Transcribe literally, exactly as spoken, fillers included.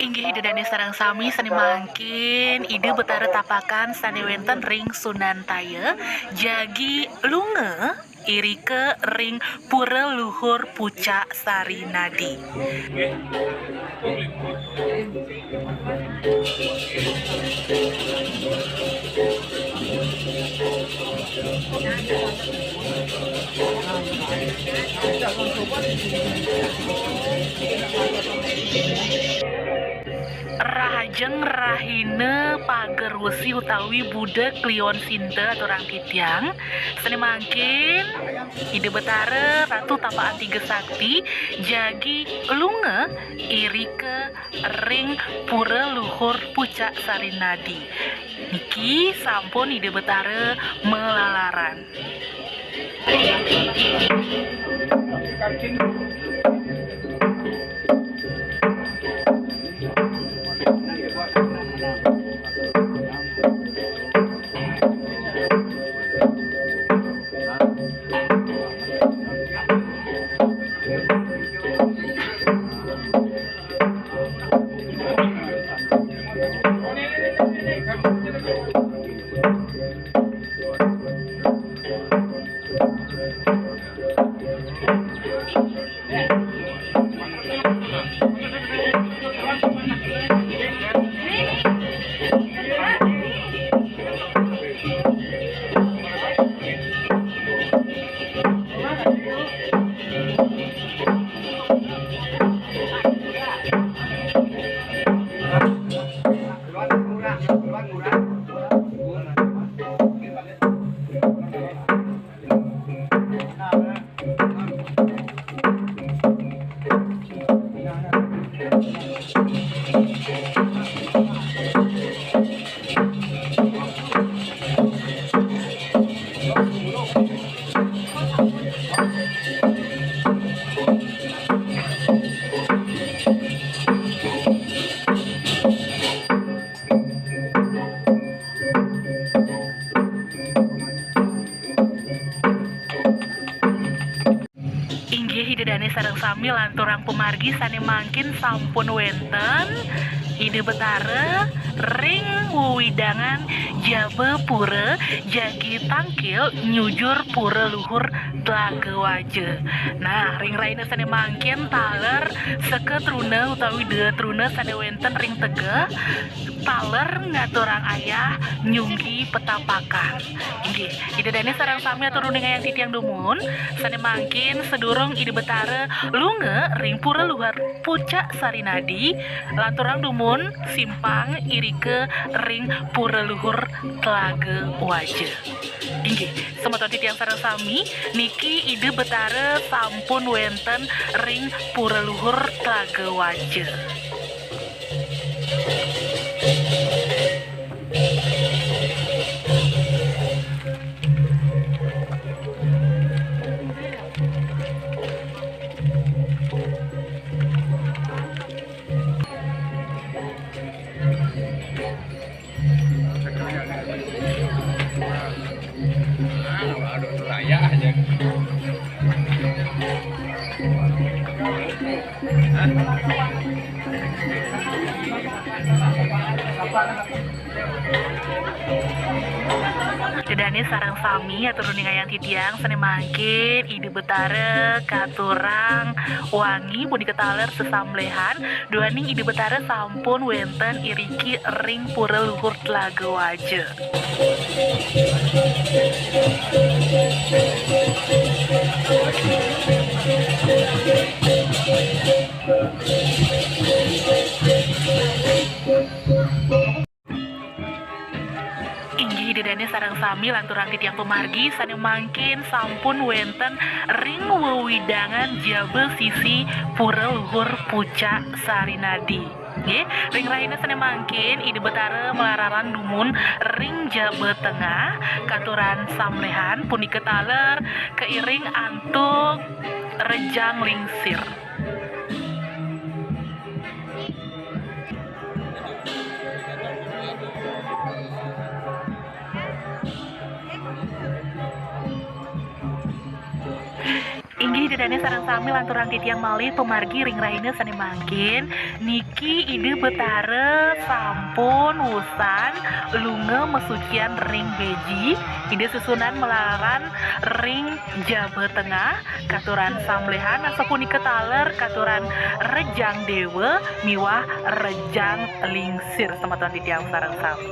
Inggih Ida dané sareng sami, sané mangkin Ida Betara tapakan sané wénten ring Sunan Taya, jagi lunga irika ring Pura Luhur Pucak Sarinadi. Rahajeng rahina pager wesi utawi buda kliwon sinta aturang titiang. Sané mangkin Ida Betara Ratu Tapakan Tiga Sakti jagi lunga irika ring Pura Luhur Pucak Sarinadi. Niki sampun Ida Betara malararan. Inggih Ida dané sareng sami, lanturang pamargi sané mangkin sampun wénten Ida Betara ring wewidangan jaba pura jagi tangkil nyujur Pura Luhur Tlaga Waja. Nah, ring rahina sané mangkin taler seka truna utawi dea truna sané wénten ring tegeh, taler ngaturang ayah nyunggi petapakan. Inggih, Ida dané sareng sami atur uningayang titiang dumun, sané mangkin sadurung Ida Betara lunga ring Pura Luhur Pucak Sarinadi, lanturang dumun simpang irika ring Pura Luhur Tlaga Waja. Inggih, semeton titiang sareng sami, niki Ida Betara sampun wénten ring Pura Luhur Tlaga Waja. Ida dané sareng sami atur uningayang titiang, sané mangkin Ida Betara katurang wangi punika taler sesamblehan, duaning Ida Betara sampun wénten iriki ring Pura Luhur Tlaga Waja. Inggih Ida dané sareng sami, lanturang titiang pamargi sané mangkin sampun wénten ring wewidangan jaba sisi Pura Luhur Pucak Sarinadi. Nggih, ring rahina sané mangkin Ida Betara malararan dumun ring jaba tengah, katurang samblehan punika taler kairing antuk rejang lingsir. Inggih Ida Ini sareng sami lanturang titiang malih pamargi ring rahina sané mangkin, niki Ida Betara sampun wusan lunga masucian ring Beji, Ida susunan malaran ring Jaba Tengah, katuran samlihan asapunika taler katuran Rejang Déwa miwah Rejang Lingsir semeton titiang sareng sami.